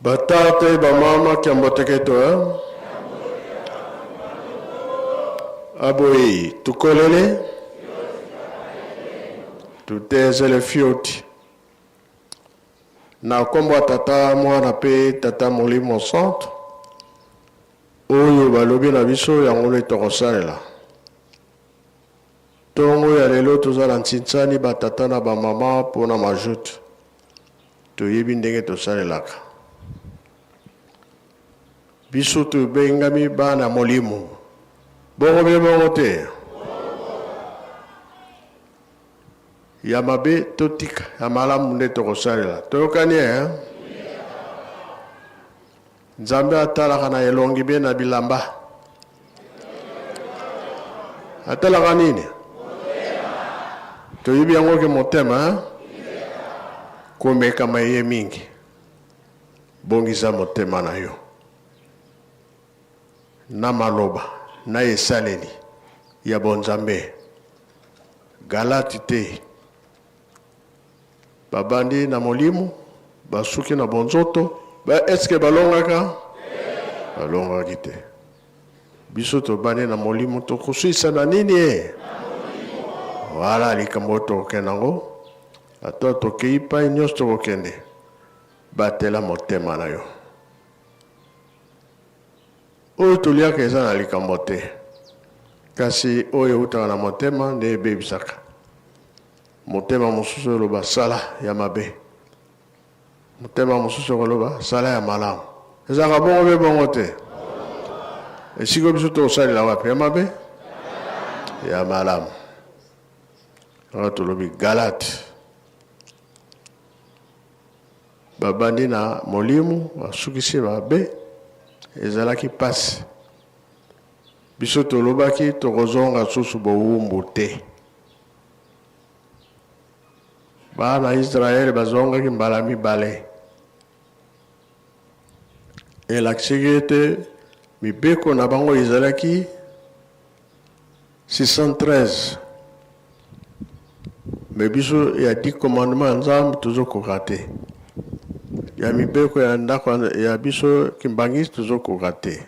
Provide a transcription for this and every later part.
Batata e bamama kiamboteketo eh? Aboyi tukolele tutezele fioti na nkombo ya Tata, Mwana mpe Tata Molimo Santo, oyo balobi na biso yango nde tokosalela. Ntongo ya lelo toza na ntsinsani batata na bamama mpo na majoute. Toyebi ndenge tosalelaka. Biso tobengami bana molimo. Bongo bino bongo te? Ya mabe totika, ya malamu nde tokosalela. Toyokani eh? Nzambe atalaka na elongi be na bilamba. Atalaka nini? Toyebi yango ke motema eh? Komekama eye mingi. Bongisa motema na yo na maloba na esaleli ya bonzambe. Galate te. Babandi na molimo, basuki na bonzoto. Ba est-ce que balongaka? Balongaki te. Biso tobandi na molimo, tokosuisa na nini e? Voilà likambo oyo tokokende yango. Ata tokei pai nyonso tokokende, batela motema na yo. Oyo toliaka eza na likambo te, kasi oyo eutaka na motema nde ebebisaka. Motema mosusu eloba sala ya mabe, motema mosusu ekoloba sala ya malamu. Ezalaka bongo mpe bongo te? Esika biso tokosalela wapi? Ya mabe, ya malamu. Wana tolobi Galate, babandi na molimo, basukisi mabe, ezalaki mpasi. Biso tolobaki tokozonga susu bowumbu te. Bana Israele bazongaki mbala mibale. Elakisaki ete mibeko na bango ezalaki 613 me biso ya 10 commandement ya Nzambe tozokoka te, ya mibeko ya ndako ya biso kimbangisi tozokoka te.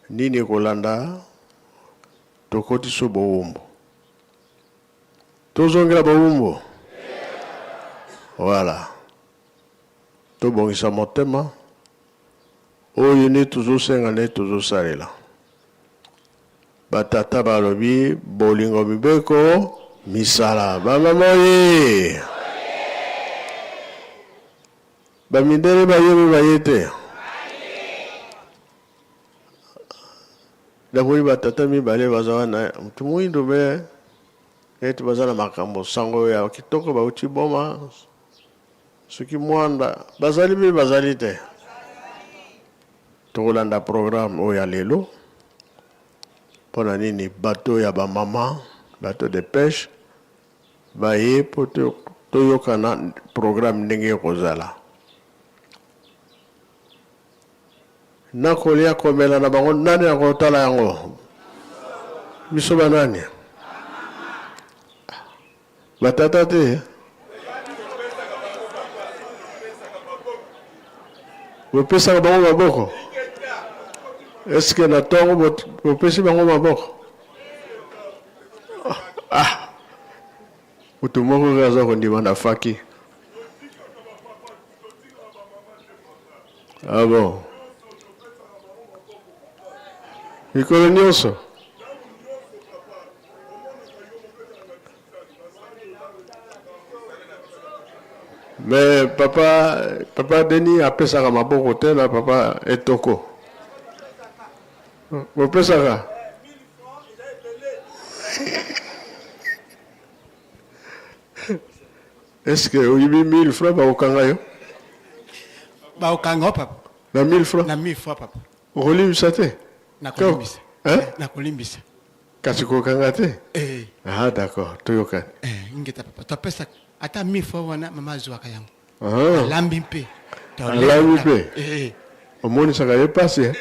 Nini ekolanda? Tokoti so bowumbu. Tozongela bowumbu. Voilà. Tobongisa motema. Oyo nde tozosenga nde tozosalela. Batata balobi bolingo mibeko misala. Bamama oye! Bamindele bayebi baye te. Namoni ba tata mibale baza wana mutu muindu me neti baza na makambo sango ya kitoko bauti boma soki mwanda bazali mpe bazali te. Tokolanda programme oyo ya lelo mpo na nini bateau ya ba mama bateau de pêche. Baye mpo toyokana programme ndenge ekozala. Na kolia komela na bango nani akotala yango? Biso banani? Batata te? Bopesaka bango maboko? Eske na ntongo bopesi bango maboko? Ah, moto moko kaka aza kondima na faki. Ah bon? Mikolo nyonso? Mais papa, papa Denis apesaka maboko te na papa Etoko. Bopesaka? Est-ce que oyibi 1000 francs bakokanga yo? Bakokanga yo papa. Na 1000 francs? Na 1000 francs papa. Okolimbisa te? Nakolimbisa. Hein? Nakolimbisa. Kasi kokanga te? Eh. Ah d'accord, toyokani. Eh, ingeta papa. Topesa ata 1000 francs wana mama azwaka yango. Ah. Alambi mpe. Alambi mpe. Eh. Omonisaka ye pasi eh?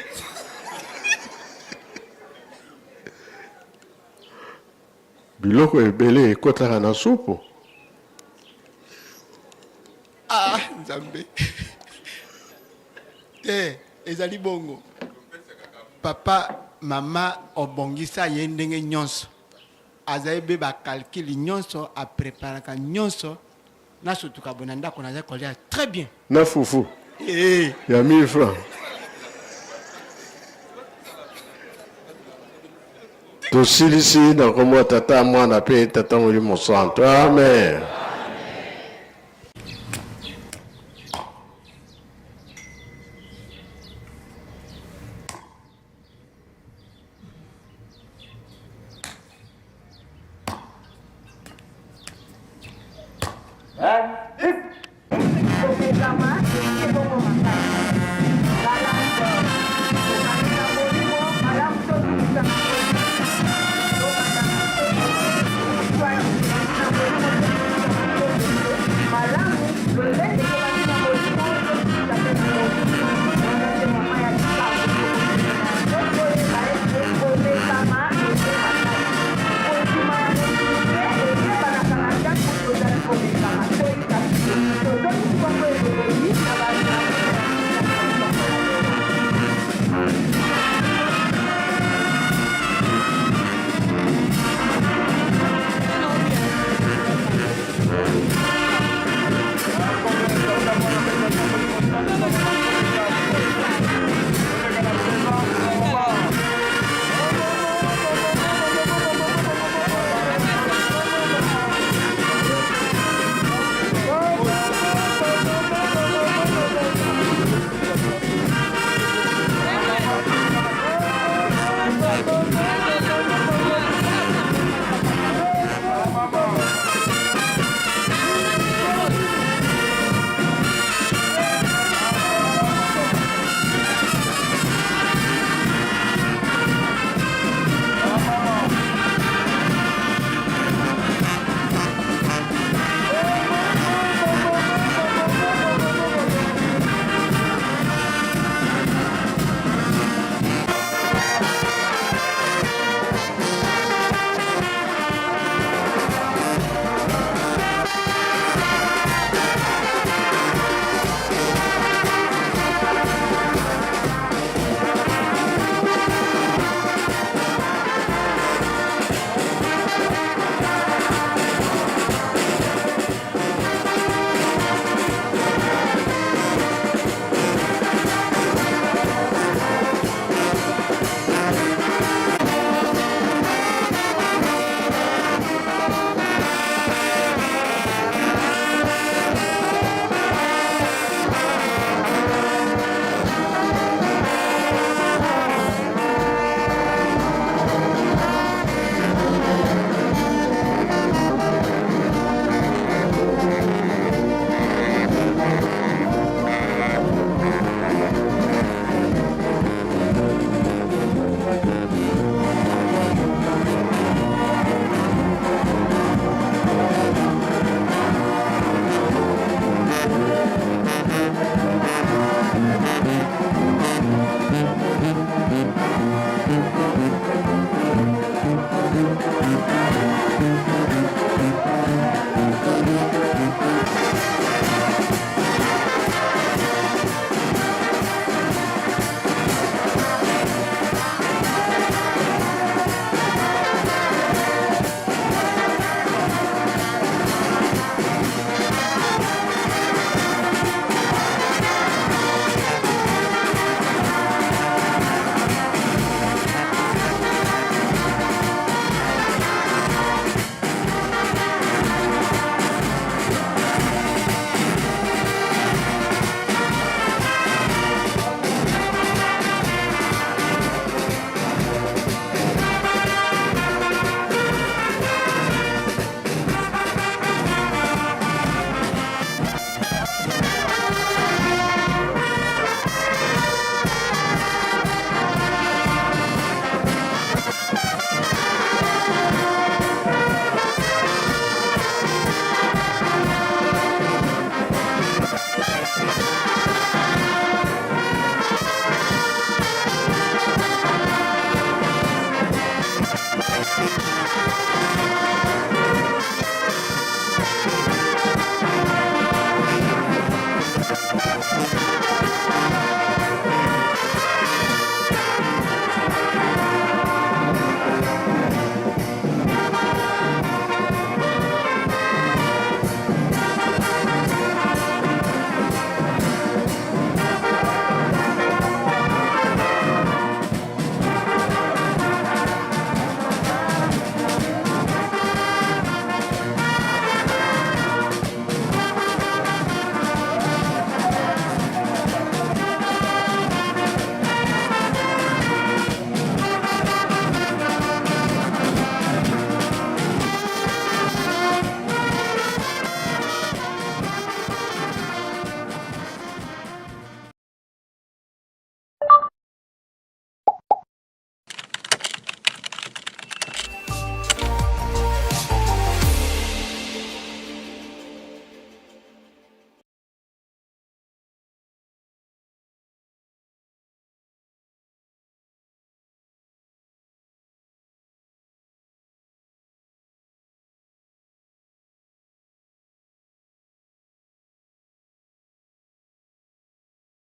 Biloko ebele ekotaka na supu. Ah, Nzambe. Te, ezali bongo. Papa, mama obongisa ye ndenge nyonso. Azali be ba calcul nyonso, a preparaka nyonso. Nasutuka boye na ndako nazali kolia très bien. Na fufu Eh. ya 1000 francs. Tosilisi na nkombo ya Tata, Mwana mpe Tata Molimo Santo. Amen. And